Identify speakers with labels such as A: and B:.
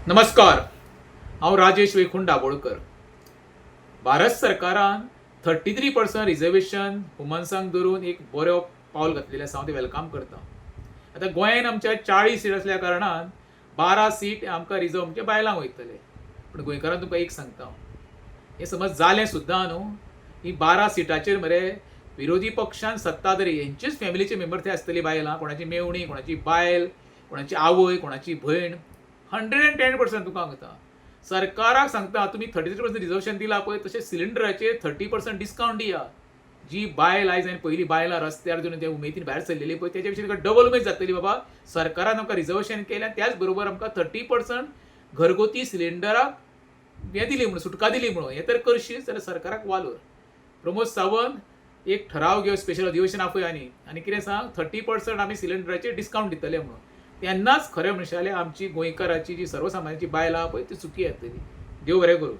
A: नमस्कार, हांव राजेश वैकुंठ दाबोळकर. भारत सरकारान 33% रिजर्वेशन वुमन्सांक धरून एक बरो पावल घातलेलें आसा. हांव तें welcome करता. आतां गोंयान आमच्या 40 सीट आसल्या कारणान 12 सीट आमकां रिजर्व म्हणजे बायलांक वयतले. पूण गोंयकारांक तुमकां एक सांगता हांव, हें समज जालें सुद्दां न्हू, ही 12 सिटाचेर मरे विरोधी पक्षान सत्ताधारी हेंचेच फॅमिलीचे मेंबर थंय आसतली. बायलां कोणाची मेवणी, कोणाची बायल, कोणाची आवय, कोणाची भयण. 110% तुका सांगता, सरकाराक सांगता, तुमी 33% रिजर्वेशन दिला पळय, तशें सिलिंडराचेर 30% डिस्कावंट दिया. जी बायल आयज हांवें पयलीं बायलां रस्त्यार देवन ते उमेदीन भायर सरलेली पळय, तेच्या विशीं ताका डबल उमेद जातली. बाबा, सरकारान आमकां रिजर्वेशन केलें, त्याच बरोबर आमकां 30% घरगुती सिलिंडराक हें दिली म्हणून, सुटका दिली म्हणून. हें तर करशी जाल्यार सरकाराक वालोर. प्रमोद सावंत, एक ठराव घेवन स्पेशल अधिवेशन आपय आनी आनी कितें सांग, 30% आमी सिलिंडराचेर डिस्कावंट दितले म्हणून. तेन्नाच खरें म्हणशाले आमची गोंयकाराची जी सर्वसामान्याची बायलां पळय, ती सुखी जातली. देव बरें करूं.